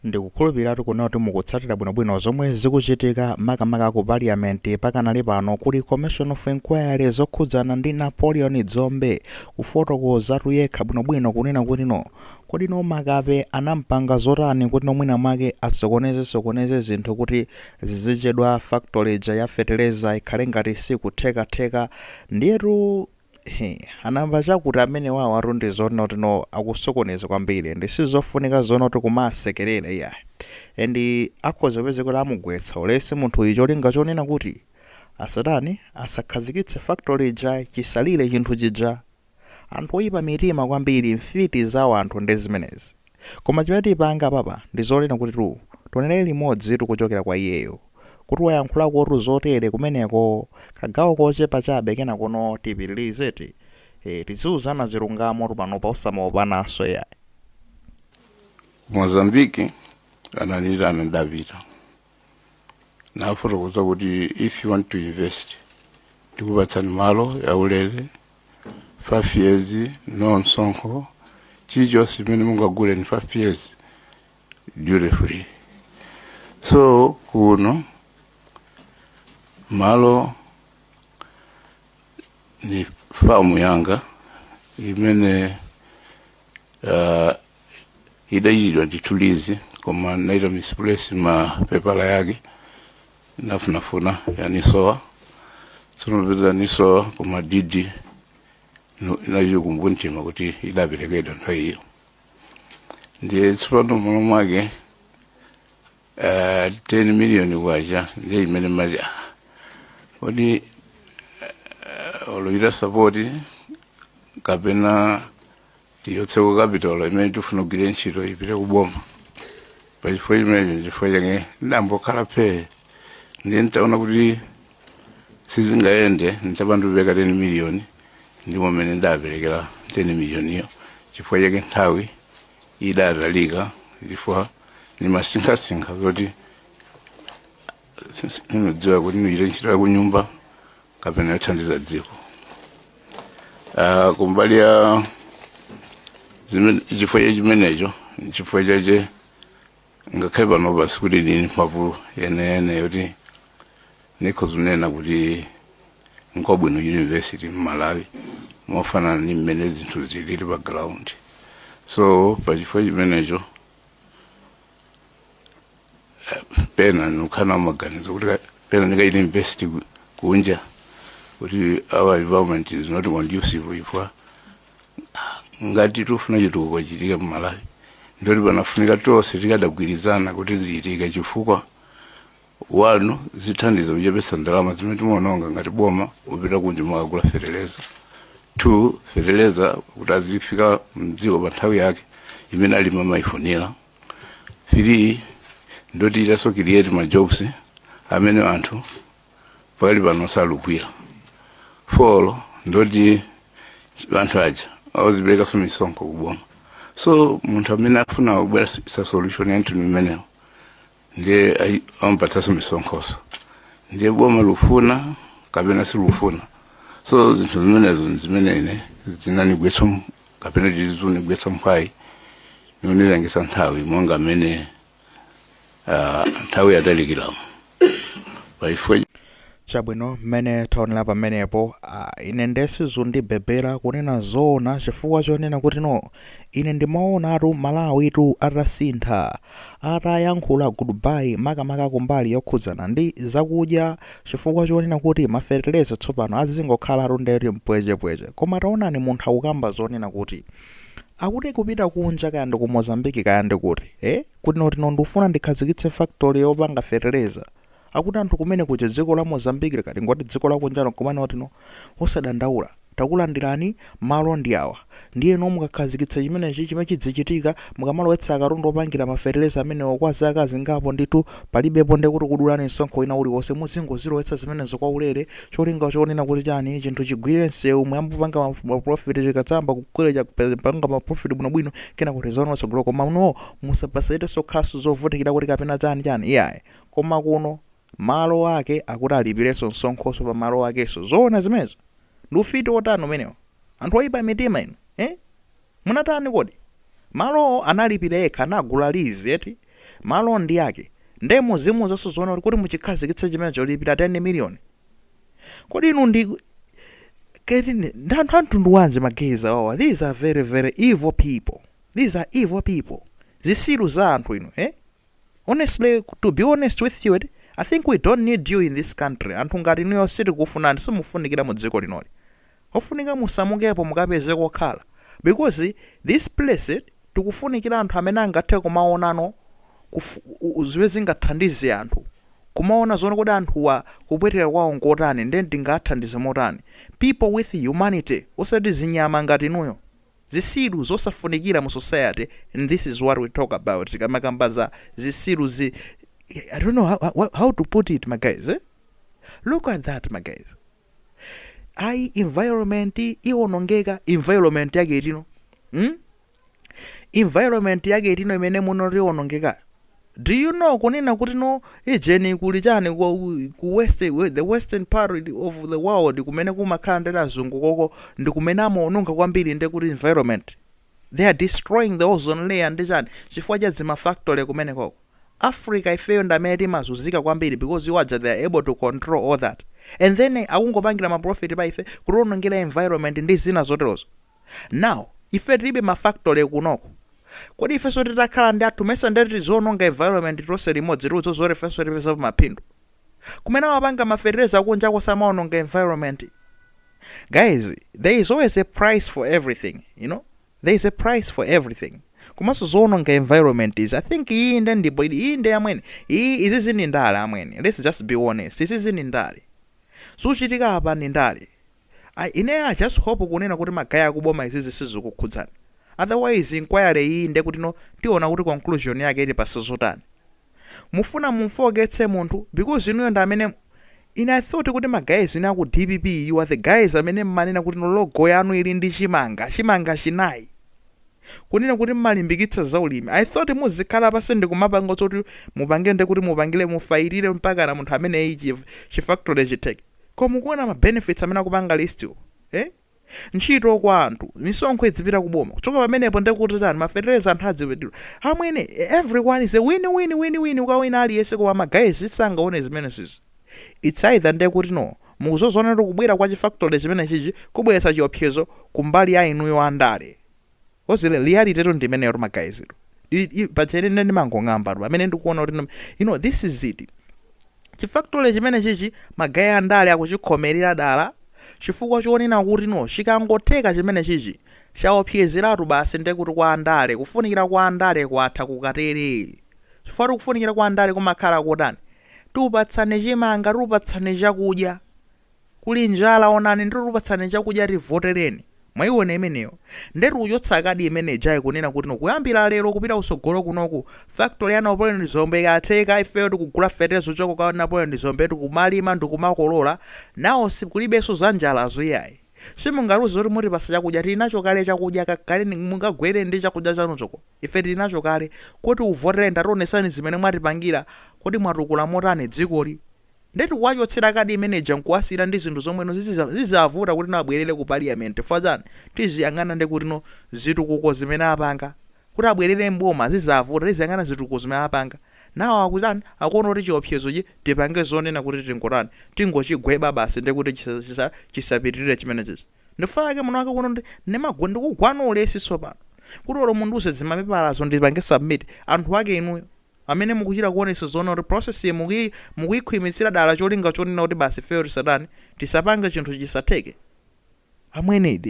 Ndikukhulupiratu kunena kuti mukutsatira bwinobwino zomwe zikuchitika, makamaka ku Parliament. Pakanali pano kuli Commission of Inquiry zokhudzana ndi Napoleon Dzombe, kufotokozatu yekha bwinobwino kunena kuti no, kodi no makape anampanga zotani kuti no mwina mwake asokoneze sokoneze zinthu kuti zizichedwa, factory ija ya fetereza ikhale ngati sikuthekatheka? Ndiyetu he, anamva chakuti amene wawo atu ndi zonena kuti no, akusokoneza kwambiri, ndi sizofunika zoona kuti kumasekerera iyayi, and akhoza kupeza kuti amugwetsa ulesi munthu uyu, cholinga chonena kuti asatani, asakhazikitse factory ija, chisalire chinthu chija. Anthu oyipa mitima kwambiri, mfiti zawo anthu ndi zimenezi. Koma chimene tipanga papa ndi zonena kuti tu tionere limodzi tikuchokera kwa iyeyo kuti wayankhulakotu zotere kumeneko, kagawo kochepa chabe, kenakono tipitirizeti. Tiziuzana zilungamo panopa, osamaopananso yayi. Mozambique ananirana, ndapita nafotokoza kuti if you want to invest, tikupatsani malo yaulere, 5 years no msonkho, chilichonse chimene mungagule ni 5 years duty free. So kuno malo ni famu yanga imene idachitidwa ndithulizi, koma naita misplace mapepala yake, nafunafuna yanisowa. Tsono peza nisowa, koma deed inachikumbumtima kuti idaperekedwa nthawi iyo. Ndiye tsopano malo mwake 10 million kwacha ndiye imene mati, ah, kodi olochita support kapena tiyotseko capital imene tifuna kugwira ntchito ipite kuboma? Pachifukwa chimenecho, chifukwa chake ndambokhala phee. Ndiye ntaona kuti sizingayende ntabandupeka 10 million, ndimo mmene ndaperekera 10 million iyo. Chifukwa chake nthawi idatalika, chifukwa nimasinkhasinkha zoti ninodziwa kuti nichite ntchito ya kunyumba kapena yothandiza dziko. Kumbali ya chifukwa cha chimenecho, chifukwa chache ngakhale panopa sikuti nini mphamvu yeneyene yoti nikhozunena kuti nkwabwino university mMalawi mofanana ni mmene zinthu zilili pa ground. So pachifukwa chimenecho pena nukhala maganizo kuti pena ndingaite invest kunja, kuti our environment is not conducive, chifukwa ngati tifuna chitukuko chitike mMalawi, ndoti panafunika tonse tikadagwirizana kuti zichitike, chifukwa one, zithandiza kuchepesa ndalama zimene timaononga ngati boma upita kunja makagula feteleza; two, feteleza kuti azifika mdziko pa nthawi yake imene alimi amayifunira; three, ndoti itaso create ma jobs amene anthu pakali pano salugwira; four, ndoti anthu aja awaziperekaso misonkho kuboma. So munthu amene afuna kubweresa solution ya mtundu imenewo ndiye amupatsaso misonkhoso, ndiye boma lufuna kapena silufuna. So zinthu zimenezo zimene ine zinanigwetsa kapena tizunigwetsa mphwayi, nonilengesa nthawi monga amene nthawi yatalikiramo pachifukwa. Chabwino, mmene taonera pamenepo, ine ndesizundibebera kunena zoona, chifukwa chonena kuti no, ine ndimaonatu Malawitu atasintha, atayankhula goodbye, makamaka kumbali yokhudzana ndi zakudya, chifukwa chonena kuti mafetereza tsopano azingokhalatu ndeti mpwechepweche. Koma taonani, munthu akukamba zonena kuti akuti kupita kunja, kaya ndi ku Mozambique, kaya ndi kuti, kuti notino ndikufuna ndikhazikitse factory yopanga fetereza, akuti anthu kumene kuja, dziko la Mozambique likati ngoti dziko lakunjalo, kumene otino osadandaula, takulandirani, malo ndi awa. Ndiyeno mukakhazikitsa chimenechi, chimene chidzichitika, mukamalowetsa akatundu opangira mafetereza amenewo kwa zaka zingapo ndithu, palibepo ndekuti kudulani msonkho wina uliwonse, muzingozilowetsa zimenezo kwa ulere, cholinga chonena kuti chani, chinthu chigwire msewu, muyambe kupanga ma profit. Chikadzayamba kukwera, panga ma profit bwinobwino, kena kuti zaona tsogolo. Koma no, musapasachitenso khasu zovutikira kuti kapena chani chani, iyayi. Koma kuno malo ake akuti alipirenso msonkhoso pa malo akenso. Zoona zimenezo? Ndi ufiti otani umenewo? Anthu oyipa mitima inu, eh? Munatani kodi? Malowo analipira yekha, anagula lease eti. Malo ndi ake. Nde muzimuuzanso zoona kuti muchikhazikitse chimenecho lipira 10 million. Kodi inu ndi keti ndi anthu a mtundu wanji ma guys awawa? These are very very evil people. These are evil people. Zisilu za anthu inu, eh? Honestly, to be honest with you, I think we don't need you in this country. Anthu ngati inuyo sitikufunani, simufunikira mu dziko linoli. Ofunika musamukepo, mukapeze kokhala, because this place tikufunikira anthu amene angathe kumaonano zimene zingathandize anthu, kumaona zoona kuti anthuwa kupweteka kwawo nkotani, ndiye ndingathandize motani. People with humanity, osati zinyama ngati inuyo, zisilu zosafunikira mu society. And this is what we talk about tikamakamba za zisilu zi. I don't know how to put it, my guys, eh? Look at that, my guys. Ayi, environment iwonongeka. Environment yake itino, Environment yake itino imene muno iwonongeka? Do you know kunena kuti no ijeni kuli chani ku west, the western part of the world, kumene kumakhala ndi azungu koko, ndi kumene amaononga kwambiri ndi kuti environment? They are destroying the ozone layer ndi chani chifukwa cha zima factory kumene koko. Africa ifeyo ndi amene timazunzika kwambiri, because iwo aja, they are able to control all that, and then akungopangira ma profit pa ife, kutiwonongera environment ndi zina zoterozo. Now ife tilibe ma factory kunoko. Kodi ifenso titakhala ndi athu, mesa ndeti tiziononga environment tonse limodzi, tiudzozoti ifenso tipezapo maphindu? Kumene amapanga mafetereza kunja samaononga environment. Guys, there is always a price for everything. There is a price for everything. Komanso zoononga environment is, I think, iyi nde ndipo iyi nde amwene, iyi izi zini ndale amwene. Let's just be honest, izi zini ndale, suchitika apa ndi ndale. Ine I just hope kunena kuti ma guys akuboma izizi sizikukhudzani. Otherwise inquiry iyi nde kuti no tiona kuti conclusion yake ili pasazotani. Mufuna mumfoketse munthu because inuyo ndi amene. Ine I thought kuti ma guys inu aku DPP, you are the guys amene mmanena kuti no logo yanu ili ndi chimanga, chimanga chinayi, kunena kuti mmalimbikitsa zaulimi. I thought muzikhala pasi ndikumapanga zoti mupange, ndi kuti mupangire, mufayirire mpaka na munthu amene ichi chi factory chitheke. Koma mukuona ma benefits amene akupanga list, eh? Ntchito kwa anthu, misonkho idzipita kuboma kuchoka pamenepo, ndekuti chani, mafetereza anthu adzipitidwa. Amwene, everyone is a win win win win, ukawina aliyense. Koma ma guys sangaone zimene zizi. It's either ndekuti no mukuzozoona kuti kubwera kwa chi factory chimene chichi kubweretsa chiopsezo kumbali ya inuyo andale. Ozile reality to ndimeneyo ma guys. Pachene ine ndimangong'amba tu pamene ndikuona kuti this is it. Chi factory chimene chichi ma guys andale akuchikhomerera dala, chifukwa chonena kuti no chikangotheka chimene chichi chaopsezeratu basi, ndekuti kwa andale, kufunikira kwa andale kwatha kukatere. Chifukwa kufunikira kwa andale kumakhala kotani? Tiupatsani chimanga, tiupatsani chakudya, kuli njala onani, nditiupatsani chakudya, tivotereni. Mwayiona imeneyo? Ndetu kuchotsa kadi imene jayi, kunena kuti no kuyambira lero kupita kusogolo kunoku, factory ya Napoleon Zombe ikatheka, ifeyo tikugula feterezo choko ka Napoleon Zombe, tikumalima ndikumakolola nawo, sikulibenso za njalazo iyayi. Simungaluze kuti mutipasa chakudya, tili nacho kale chakudya. Kakale mungagwere ndi chakudya chanuchoko, ife tili nacho kale. Kuti uvotere, ndationesani zimene mwatipangira, kuti mwatukula motani dzikoli. Ndeti kuwachotsera kadi imeneja nkuwasiyira ndi zinthu zomweno zizavuta kuti no abwerere ku parliament. Fazani tiziyang'ana ndi kuti no zitukuko zimene apanga kuti abwerere mboma zizavuta. Tiziyang'ana zitukuko zimene apanga nawo. Akutani? Akuona kuti chiopsezochi tipange zonena kuti tingotani, tingochigweba basi, ndi kuti chisapitirire chimene chichi. Ndifake muno wake kuno ndikugwana ulesi tsopano kuti olo mundiuze zimapepalazo ndipange submit, anthu ake inuyo amene mukuchita kuonesa zoona kuti process iyi mukuyikhwimitsira dala, cholinga chonena kuti basi feyo tisatani, tisapange chinthu chisatheke. Amwene,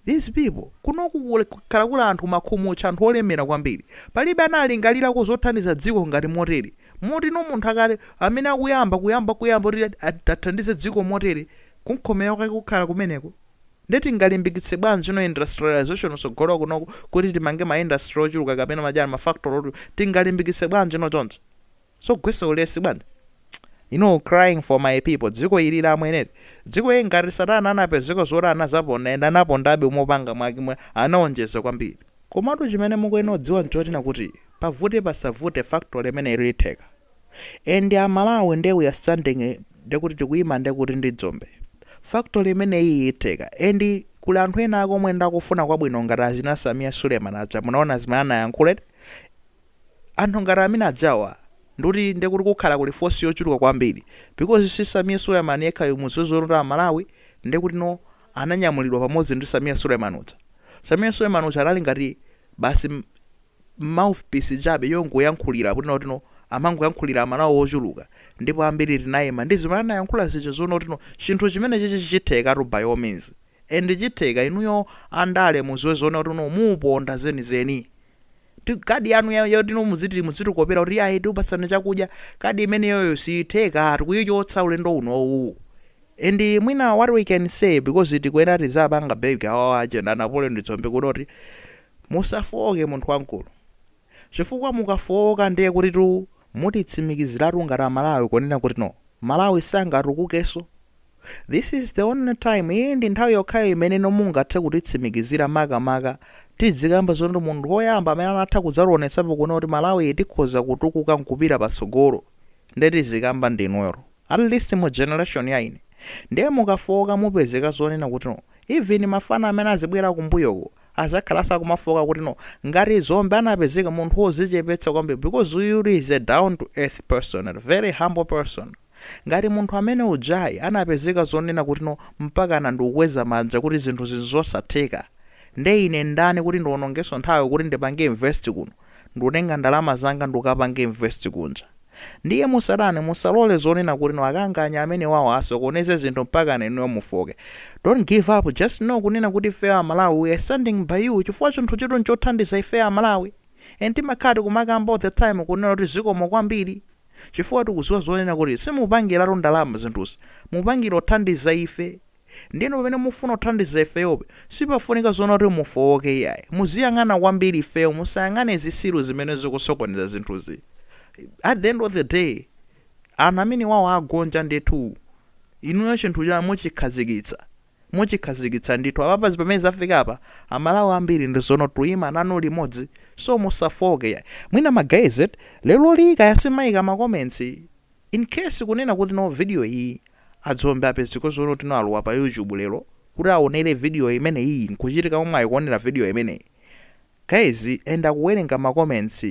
these people, kunoku kukhala kuli anthu makhumutcha, anthu olemera kwambiri, palibe analingalirako zothandiza dziko ngati motere, moti no munthu akale amene akuyamba kuyamba kuyamba kuti athandize dziko motere, kunkhomera kwake kukhala kumeneko. Ndeti ngalimbikitse bwanji no industrialization tsogolo kunoku, kuti timange ma industry ochuluka kapena majani ma factory ochuluka? Tingalimbikitse bwanji no choncho? Sogwesa ulesi bwanji? Crying for my people. Dziko ili lamwenere, dziko ili ngati Satana anapezeka zoti anazaponda, ende anapondabe mopanga mwake mwe anaonjeza kwambiri. Komatu chimene mukuyenera kudziwa nchotina kuti pavute pasavute, factory imene ili itheka. And Amalawi nde we are standing, ndekuti tikuyima, ndekuti ndi dzombe. Factory imene iyi itheka, and kuli anthu ena akomwe ndakufuna kwabwino ngati achina Samia Suleiman aja. Munaona zimene anayankhula? Anthu ngati amene ajawa, ndikuti ndekuti kukhala kuli force yochuluka kwambiri, because si Sameer Suleiman yekhayo. Muzizo Malawi, ndekuti no, ananyamulidwa pamodzi ndi Sameer Suleiman uja. Sameer Suleiman uja anali ngati basi mouthpiece chabe yongoyankhulira, kuti no, amangoyankhulira Amalawi ochuluka, ndipo ambiri tinayima ndi zimene anayankhula zija, zoona kuti no, chinthu chimene chichi chithekatu by all means, and chitheka. Inuyo andale muziwe zoona kuti no, muponda zenizeni. Kadi yanu yotino muziti muzitikopera kuti ayi, tiupasani chakudya, kadi imeneyoyo siyitheka, tikuyichotsa ulendo unowu. And mwina what we can say, because tikuyenera tizapanga beg awawo achena Napoleon Dzombe kuti musafoke, munthu wamkulu, chifukwa mukafoka ndiye kuti tu mutitsimikiziratu ngati Amalawi kunena kuti no, Malawi sangatukukenso. This is the only time, iyi ndi nthawi yokhayo imene mungathe kutitsimikizira, makamaka tizikamba zoti munthu woyamba amene anatha kudzationetsapo kuona kuti Malawi tikhoza kutukuka nkupita patsogolo, ndiye tizikamba ndinuyo, at least mu generation ya ine. Ndiye mukafoka, mupezeka zonena kuti no, even mafana amene azibwera kumbuyoko azakhalanso akumafoka kuti no, ngati Dzombe anapezeka munthu wozichepetsa kwambiri, because uyu is a down to earth person, a very humble person, ngati munthu amene ujayi anapezeka zonena kuti no, mpaka ndikukweza manja kuti zinthu zizosatheka, nde ine ndani kuti ndionongeso nthawi kuti ndipange invest kuno, ndikutenga ndalama zanga ndikukapange invest kunja? Ndiye musatani, musalole zonena kuti no, akanganya amene wawo asokoneze zinthu mpaka inuyo mufoke. Don't give up. Just know kunena kuti ife Amalawi, we are standing by you, chifukwa chinthu chitu nchothandiza ife Amalawi, and timakhala kumakamba all the time kunena kuti zikomo kwambiri, chifukwa tikuziwa zonena kuti simupangiratu ndalama zinthuzi, mupangira othandiza ife. Ndino pamene mufuna kuthandiza ifeyope, sipafunika zoona kuti mufowoke iyayi. Muziyang'ana kwambiri ifeyo, musayang'ane zisilu zimene zikusokoneza zinthuzi. At the end of the day, anthu amene wawo agonja ndithu. Inuyo chinthu chanu muchikhazikitsa, muchikhazikitsa ndithu. Apapa pamene zafika apa, Amalawi ambiri ndi zono tuyima nanu limodzi, so musafoke yayi. Mwina ma guys, lero lika yasimayika ma comments, in case kunena kuti no, video iyi adzombe apezeko zono tino alowa pa YouTube lero kuti aonere video imene iyi, nkuchitika momwe ayikuonera video imeneyi, guys, enda kuwerenga ma comments,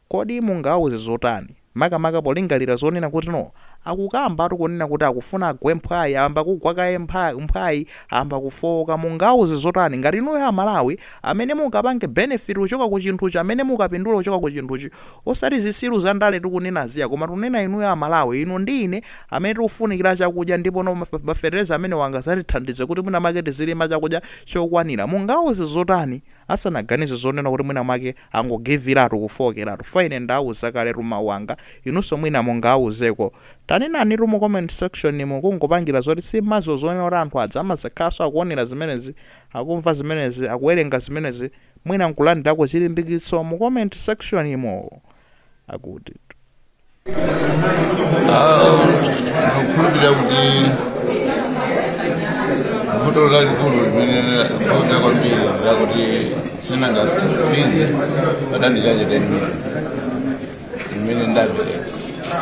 kodi mungawuze zotani, makamaka polingalira zonena kuti no, akukamba atikunena kuti akufuna agwe mphwayi, amba kugwa kaye mphwayi, amba kufoka? Mungawuze zotani ngati inuyo Amalawi amene mukapange benefit kuchoka ku chinthuchi, amene mukapindula kuchoka ku chinthuchi, osati zisilu za ndale tikunena ziya, koma tunena inuyo Amalawi, inu ndi ine amene tikufunikira chakudya, ndipo no, mafetereza amene wangazatithandize kuti mwina make tizilima chakudya chokwanira? Mungawuze zotani asanaganize zonena kuti mwina mwake angogiviratu, kufokeratu? Fine, ndawuza kale mawu anga, inunso mwina mungawuzeko. Tanenani mu comment section mukungopangira zoti simazo zonena kuti anthu aja amazakhalanso akuonera zimenezi, akumva zimenezi, akuwerenga zimenezi, mwina nkulandirako chilimbikitso mu comment section imo akuti. Ndikukhulupirira kuti vuto lalikulu limene lakhudza kwambiri lakuti sinanga fees adandichaje 10 million imene ndapereka.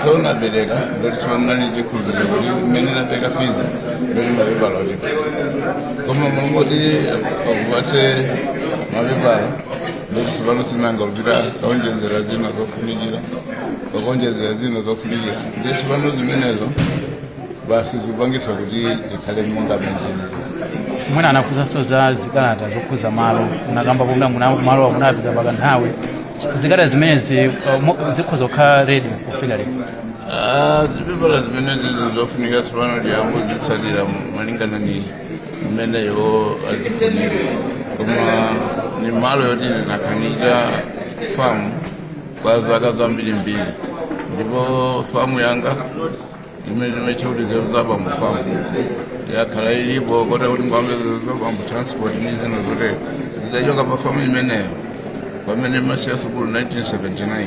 So napereka, ndoti sipanali chikhulupiriro kuti imene napereka fees ndoti mapepala olipatsa, koma mulungoti akupatse mapepala, ndoti sipano sinanga kupita kaonjezera zina zofunikira, kakonjezera zina zofunikira. Ndiye sipano zimenezo basi zikupangisa kuti zikhale monga menjeni. Mwina anafunsanso za zikalata zokhuza malo. Munakamba kuti muna malo munapeza pakanthawi. Zikalata zimenezi zikhoza kukhala ready kufika lero? Ah, zipepala zimene zizi zofunika tsopano liyambo zitsatira malingana ni mmene iwo azifunira, koma ni malo yoti nakhanika famu kwa zaka zambirimbiri, ndipo famu yanga imene timaitcha kuti Nzeru Zabambo Famu yakhala ilipo, kota kuti ngwambe Zabambo Transport ni zina zotero zidachoka pa famu imeneyo pamene masiya sukulu 1979.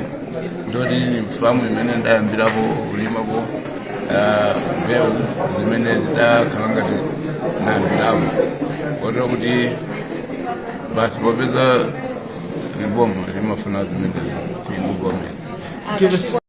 Ndoti ni famu imene ndayambirapo kulimapo mbewu zimene zidakhala ngati ndayambirapo, kotero kuti basi popeza ni boma limafuna zimenezo, tinguvomera.